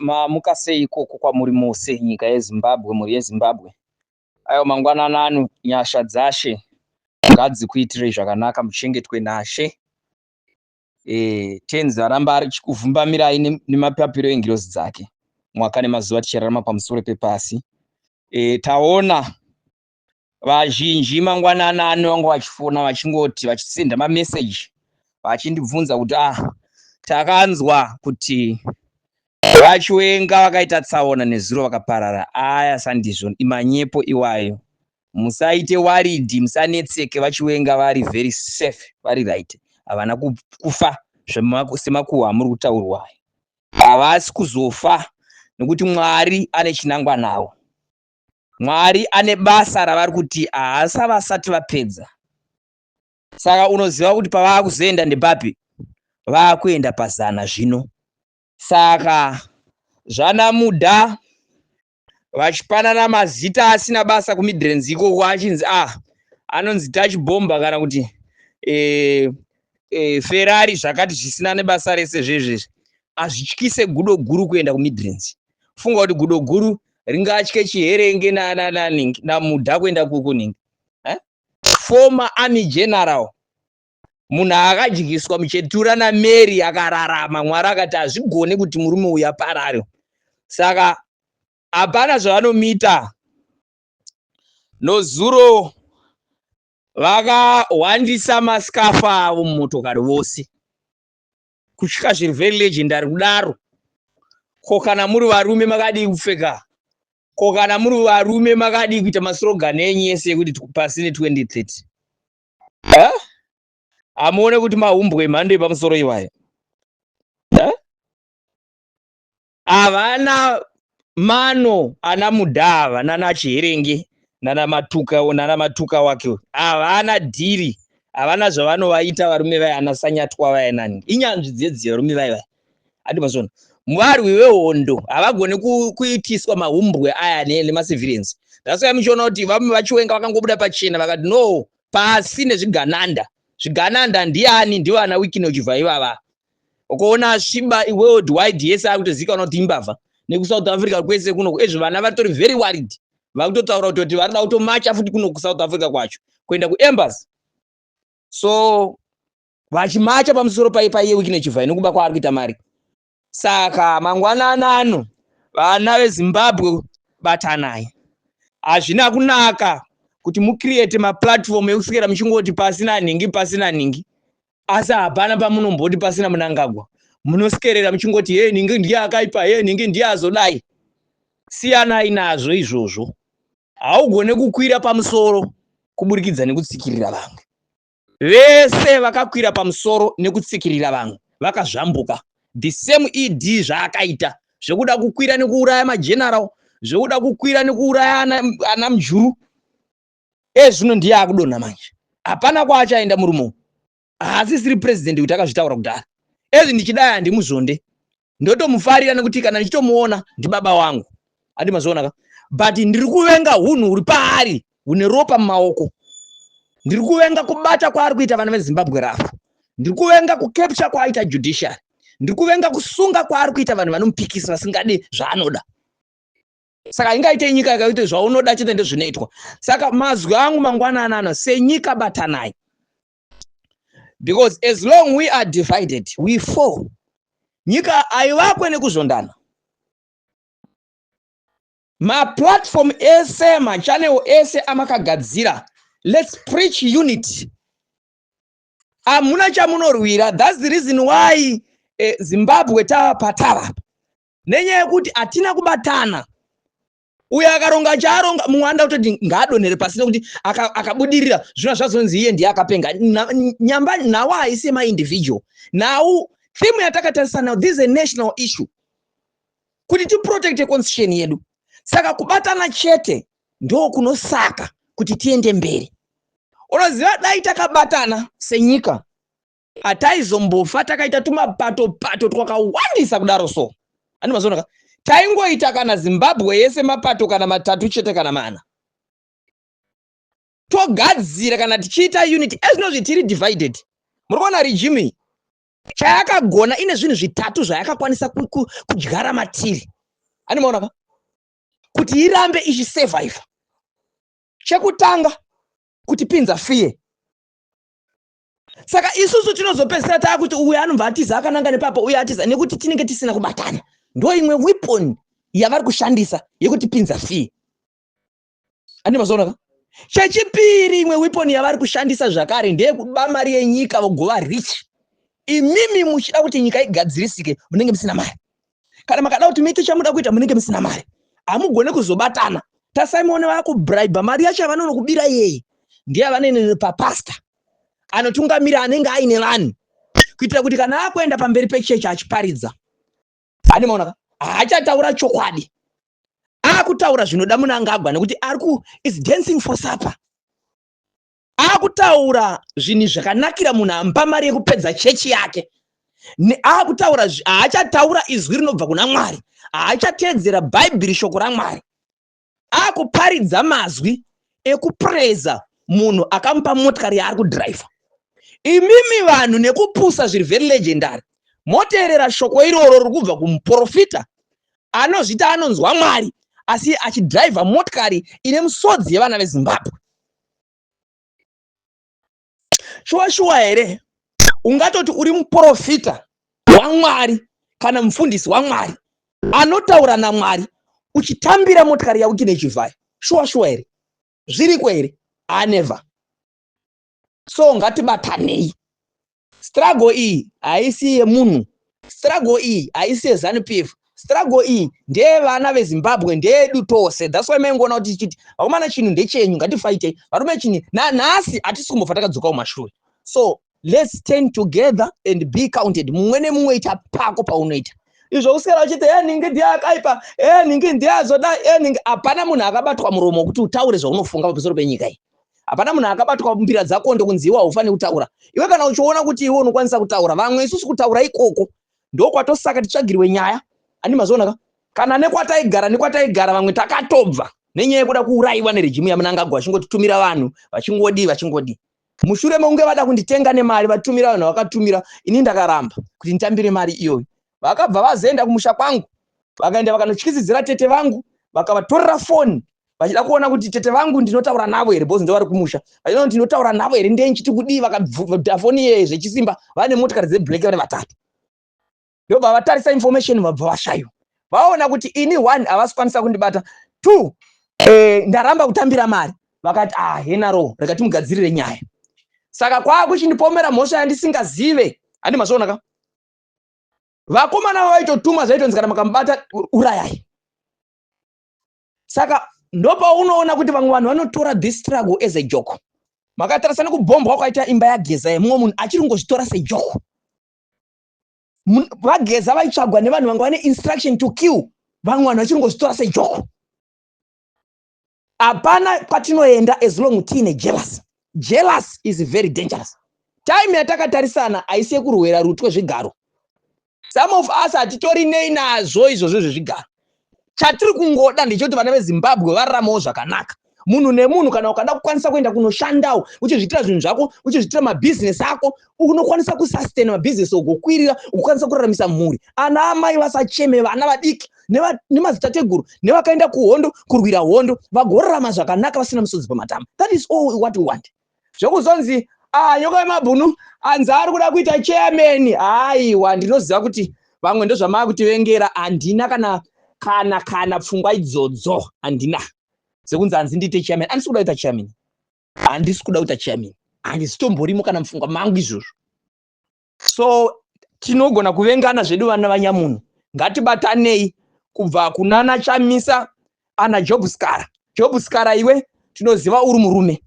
Mamuka sei ikoko kwamuri mose nyika yeZimbabwe, mhuri yeZimbabwe. Aiwa mangwanani ano nyasha dzashe ngadzikuitirei zvakanaka muchengetwe nashe. E, tenzi aramba achikuvhumbamirai nemapapiro engirozi dzake mwaka nemazuva tichararama pamusoro pepasi. E, taona vazhinji mangwanani ano vanga vachifona vachingoti vachisenda mameseji vachindibvunza kuti ah takanzwa kuti vachiwenga vakaita tsaona nezuro vakaparara. Aya sandizvo, imanyepo iwayo. Musaite worried, musanetseke. Vachiwenga vari very safe, vari right, havana kufa semakuhwa amuri kutaurwa. Havasi kuzofa nekuti Mwari ane chinangwa navo. Mwari ane basa ravari kuti haasa vasati vapedza. Saka unoziva kuti pavaakuzoenda ndepapi? Vaakuenda pazana zvino. Saka zvana Mudha vachipanana mazita asina basa kuMidlands ikoko, achinzi ah anonzi Tachibhomba kana kuti Ferrari, zvakati zvisina nebasa rese zvezvezvi, hazvityise gudo guru kuenda kuMidlands. Funga kuti gudo guru ringatye Chiherenge naMudha kuenda kukuningi, eh? Former army general, munhu akadyiswa muchetura naMary akararama. Mwari akati hazvigone kuti murume uyu aparare, saka hapana zvavanomita. Nozuro vakahwandisa masikafa avo mumotokari vose, kusvika zviri very legendary kudaro. Ko kana muri varume makadii kupfeka? Ko kana muri varume makadii kuita maslogan enyu ese ekuti pasi ne2030? Hamuone kuti mahumbwe emhando yepamusoro iwayo? Havana mano ana Mudhava nana Chiherenge nana Matuka, nana Matuka wake. Havana dhiri, havana zvavanovaita varume vaya. Ana Sanyatwa vaya nani inyanzvi dzedzi varume vaya vaya, ati mazvona varwi vehondo havagoni kuitiswa mahumbwe aya nemacivilians. That's why muchiona kuti vamwe vachiwenga vakangobuda pachena vakati no, pasi nezvigananda. Zvigananda ndiani? Ndivana Wicknell Chivayo ivava. Ukaona sviba world wide yese akutozivikanwa kuti imbavha, nekuSouth Africa kwese kuno ezvo vana vatori very worried, vakutotaura kutoti varida kutomacha futi kuno kuSouth Africa kwacho kuenda kuembassy. So vachimacha pamusoro paiye Wicknell Chivayo nekuba kwaari kuita mari. Saka mangwanani ano, vana veZimbabwe, batanai. Hazvina kunaka kuti mucreate maplatform ekuswera muchingoti pasina nhingi, pasina nhingi, asi hapana pamunomboti pasina Munangagwa. Munoskerera muchingoti he nhingi ndiye akaipa, he nhingi ndiye azodai. Siyanai nazvo izvozvo. Haugone kukwira pamusoro kuburikidza nekutsikirira vamwe. Vese vakakwira pamusoro nekutsikirira vamwe vakazvambuka. The same ED zvaakaita zvekuda kukwira nekuuraya mageneral, zvekuda kukwira nekuuraya ana Mujuru, ezvino ndiye akudonha manje. Hapana kwaachaenda murume, haasisiri president kuti akazvitaura kudhara. Ezvi ndichidai handimuzonde, ndotomufarira nekuti kana ndichitomuona ndibaba wangu, handi mazviona ka? But ndiri kuvenga hunhu huri paari hune ropa mumaoko. Ndiri kuvenga kubata kwaari kuita vana veZimbabwe rafu. Ndiri kuvenga kucapture kwaaita judiciary. Ndiri kuvenga kusunga kwaari kuita vanhu vanomupikisa, vasingadi zvaanoda. Saka ingaite nyika yakaite zvaunoda chete ndezvinoitwa. Saka mazwi angu mangwanani ano, senyika batanai, because as long we are divided, we fall. Nyika haivakwe nekuzvondana. Maplatform ese, machannel ese amakagadzira, let's preach unity. Hamuna chamunorwira. That's the reason why Zimbabwe tava patava, nenyaya yekuti hatina kubatana. Uyo akaronga chaaronga, mumwe anoda kutoti ngaadonhere pasi nekuti akabudirira. Zvino zvazonzi iye ndiye akapenga. Nyamba nhau haisi yemaindividual. Nhau theme yatakatarisa now, this is a national issue kuti tiprotecte constitution yedu. Saka kubatana chete ndo kunosaka kuti tiende mberi. Unoziva, dai takabatana senyika, hataizombofa takaita tumapato pato twakawandisa kudaro. So andi mazoona taingoita kana Zimbabwe yese mapato kana matatu chete kana mana, togadzira kana tichiita unity. Ezvinozvi tiri divided. Muri kuona regime iyi. Chayakagona, ine zvinhu zvitatu zvayakakwanisa kudyara matiri, animaona ka, kuti irambe ichisurvive. Chekutanga, kutipinza fear. Saka isusu tinozopedzisira taakuti uyu anobva atiza akananga nepapo, uyu atiza, nekuti tinenge tisina kubatana. Ndo imwe weapon yavari kushandisa yekutipinza fear, andimazoona ka. Chechipiri, imwe weapon yavari kushandisa zvakare ndeyekuba mari yenyika vogova rich. Imimi muchida kuti nyika igadzirisike, munenge musina mari. Kana makada kuti muite chamuda kuita, munenge musina mari, hamugone kuzobatana. Tasaimone vakubraiba mari yacho yavanonokubira iyeye, ndiye papasta anotungamira anenge aine vanhu, kuitira kuti kana akuenda pamberi pechechi achiparidza, animaona, haachataura chokwadi, akutaura zvinoda Munangagwa, nekuti ari ku is dancing for supper. Akutaura zvinhu zvakanakira munhu amupa mari yekupedza chechi yake. Akutaura, haachataura izwi rinobva kuna Mwari, haachateedzera Bhaibheri, shoko raMwari. Akuparidza mazwi ekupreza munhu akamupa motikari yaari kudhiraivha. Imimi vanhu, nekupusa zviri very legendary, moteerera shoko iroro riri kubva kumuprofita anozvita anonzwa Mwari, asi achidhiraivha motikari ine musodzi yevana veZimbabwe. Shuwa shuwa here ungatoti uri muprofita waMwari kana mufundisi waMwari anotaura naMwari, uchitambira motikari yaWicknell Chivayo? Shuwa shuwa here? Zviriko here? Anever. So ngatibatanei. Struggle iyi haisi yemunhu, struggle iyi haisi yeZANU PF, struggle iyi ndeyevana veZimbabwe, ndeyedu tose. That's why maingoona kuti tichiti, "Vakomana, chinhu ndechenyu, ngatifaitei varume." Chinhu nanhasi hatisi kumbofa takadzoka kumashure. So let's stand together and be counted. Mumwe nemumwe ita pako paunoita izvo. Kuswera uchiti, "E, ningi ndiye akaipa, e, ningi ndiye azoda, e, ningi." Hapana munhu akabatwa muromo wekuti utaure zvaunofunga pamusoro penyika iyi. Hapana munhu akabatwa mbira dzakondo kunzi iwe haufaniri kutaura. Iwe kana uchiona kuti iwe unokwanisa kutaura, vamwe isusu kutaura ikoko ndokwatosaka titsvagirwe nyaya, andi mazoona ka. Kana nekwataigara, vamwe takatobva nenyaya yekuda kuurayiwa neregime yaMunangagwa, vachingotitumira vanhu, vachingodii, vachingodii. Mushure mekunge vada kunditenga nemari, vatumira vanhu, vakatumira ini, ndakaramba kuti nditambire mari iyoyo. Vakabva vazoenda kumusha kwangu, vakaenda vakanotyisidzira tete vangu, vakavatorera foni, vachida kuona kuti tete vangu ndinotaura navo here, because ndovari kumusha, vachida kuti ndinotaura navo here, ndee nchiti kudii. Vakabvuta foni iyeye zvechisimba, vane motikari dzeblack vane vatatu. Ndobva vatarisa information, vabva vashayiwa. Vaona kuti ini, one, havasi kukwanisa kundibata, two, ndaramba kutambira mari. Vakati, "Ah, henaro, rega timugadzirire nyaya." Saka kwaakuchindipomera mhosva yandisingazive, handi mazviona ka. Vakomana vavaitotuma, zvaitonzi kana makamubata, urayai. Saka ndopaunoona kuti vamwe vanhu vanotora this struggle as a joke. Makatarisa nekubhombwa kwaita imba yaGeza, yemumwe munhu achiri kungozvitora sejoke. VaGeza vaitsvagwa nevanhu vanga vane instruction to kill. Vamwe vanhu vachiri kungozvitora sejoke. Hapana kwatinoenda as long tiine jealous. Jealous is very dangerous. Time yatakatarisana haisi yekurwera rutwe zvigaro. Some of us hatitori nei nazvo izvozvo zvezvigaro. Chatiri kungoda ndechekuti vana veZimbabwe vararamawo zvakanaka, munhu nemunhu. Kana ukada kukwanisa kuenda kunoshandawo, uchizviitira zvinhu zvako, uchizviitira mabhizinesi ako, unokwanisa kusustain mabhizinesi, ugokwirira, ugokwanisa kuraramisa mhuri, ana amai vasacheme, vana vadiki nemadzitateguru nevakaenda kuhondo kurwira hondo vagorarama zvakanaka vasina musodzi pamatama. That is all what we want. Zvekuzonzi, "Ah, Nyoka yemabhunu anzi ari kuda kuita chairman," haiwa, ndinoziva kuti vamwe ndozvamava kutivengera. Handina kana pfungwa idzodzo, handina sekunzi hanzi ndiite chairman. Handisi kuda kuita chairman, handisi kuda kuita chairman, handisitomborimo kana mupfungwa mangu izvozvo. So tinogona kuvengana zvedu, vana vanyamunhu. Ngatibatanei kubva kunana Chamisa, ana Job Sikhala. Job Sikhala, iwe tinoziva uri murume.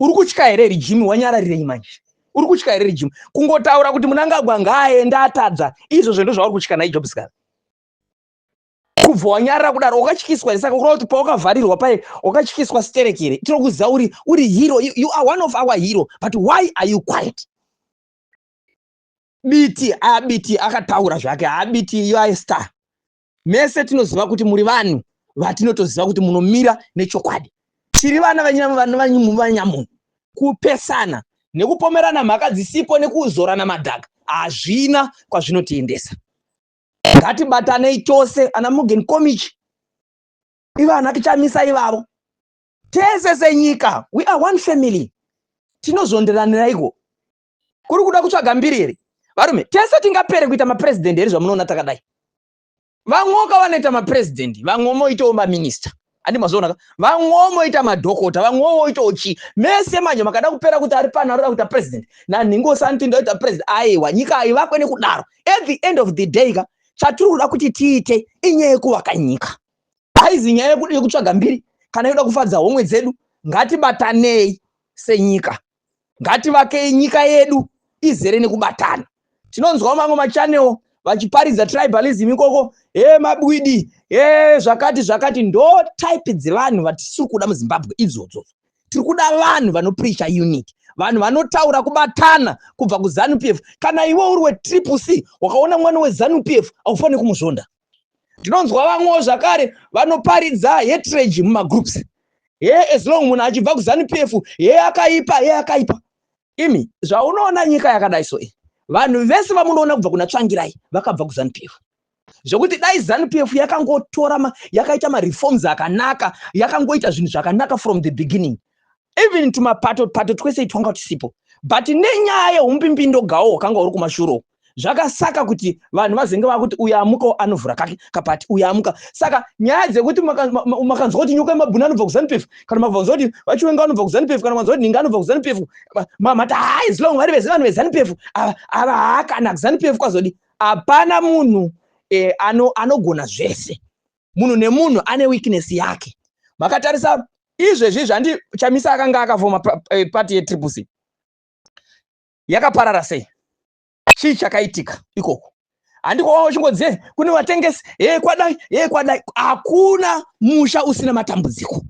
Uri kutya here regime? Wanyararirei manje? Uri kutya here regime? Kungotaura kuti Munangagwa ngaaende, atadza, izvozvo ndo zvauri kutya nai, Job Sikhala? Kubva wanyarara kudaro, wakatyiswa. Saka kureva kuti pawakavharirwa paye wakatyiswa stereki. Tinokuziva uri hero. You are one of our hero, but why are you quiet? Biti abiti akataura zvake. Haabiti, you are a star. Mese tinoziva kuti muri vanhu vatinotoziva kuti munomira nechokwadi. Tiri vana vanyamunhu, kupesana. Nekupomerana mhaka dzisipo, nekuzorana madhaka, hazvina kwazvinotiendesa. Ngatibatanei tose, ana Mugen Komichi ivo, ana Chamisa ivavo, tese senyika. We are one family. Tinozonderaniraiko? Kuri kuda kutsvaga mbiri here, varume? Tese tingapere kuita mapurezidendi here zvamunoona takadai? Vamwoka vanoita mapurezidendi, vamwe moitawo maminista, handi mazoona? Vamwewo moita madhokota, vamwewo voitawo chii. Mese manje makada kupera kuti ari pano arikuda kuita president, nanhingo santi ndoita president. Aiwa, nyika haivakwe nekudaro. At the end of the day ka, chatiri kuda kuti tiite inyaya yekuvaka nyika, haizi nyaya yekutsvaga mbiri kana yoda kufadza homwe dzedu. Ngatibatanei senyika, ngativakei nyika yedu izere nekubatana. Tinonzwawo mamwe machannel vachiparidza tribalism ikoko, e mabwidi, e zvakati zvakati. Ndo type dzevanhu vatisiri kuda muZimbabwe idzodzo. Tiri kuda vanhu vanopreacha unity, vanhu vanotaura kubatana kubva kuZANU PF. Kana iwe uri weTriple C, wakaona mwana weZANU PF, haufaniri kumuzvonda. Ndinonzwa vamwewo zvakare vanoparidza hatred mumagroups, ye as long munhu achibva kuZANU PF, ye akaipa, ye akaipa. Imi, zvaunoona nyika yakadai so, vanhu vese vamunoona kubva kuna Tsvangirai vakabva kuZANU PF, zvokuti dai ZANU PF yakangotora, yakaita mareforms akanaka, yakangoita zvinhu zvakanaka from the beginning, even tumapato pato twese twanga tisipo. But nenyaya yeumbimbindogawo hwakanga huri kumashure, zvakasaka kuti vanhu vazenge vakuti uyo amuka anovhura kake kapati, uyo amuka. Saka nyaya dzekuti makanzwa kuti Nyoka yemabhuni anobva kuZANU PF, kana makanzwa kuti VaChiwenga anobva kuZANU PF, kana makanzwa kuti Ninga anobva kuZANU PF, mati hai, as long vari vese vanhu veZANU PF ava, haakana kuZANU PF kwazodi. Hapana munhu anogona zvese. Munhu nemunhu ane weakness yake. Makatarisa izvezvi, zvandi Chamisa akanga akafoma pati yeTriple C, yakaparara sei? Chii chakaitika ikoko? Handiko uchingonzi kune vatengesi, he kwadai, he kwadai. Hakuna musha usina matambudziko.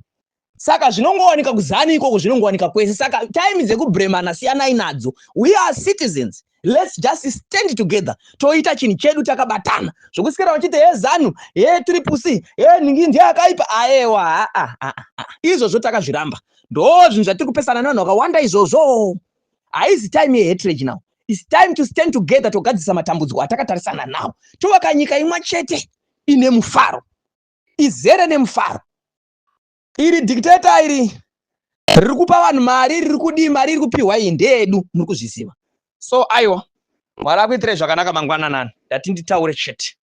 Saka zvinongowanika kuZANU ikoko zvinongowanika kwese. Saka time dzekublameana siyanai nadzo. We are citizens, let's just stand together, toita chinhu chedu takabatana. Zvokusikira vachiti he ZANU, he Triple C, he nhingi ndiye akaipa, aewa, aa, izvozvo takazviramba. Ndo zvinhu zvatiri kupesana nevanhu vakawanda izvozvo. Haizi time yehatred now. It's time to stand together, togadzisa matambudziko atakatarisana nawo, tovaka nyika imwe chete ine mufaro, izere nemufaro. Iri dictator iri riri kupa vanhu mari, riri kudii? Mari iri kupiwa iyi ndeyedu, muri kuzviziva. So aiwa, Mwari akuitirei zvakanaka mangwananani. Ndati nditaure chete.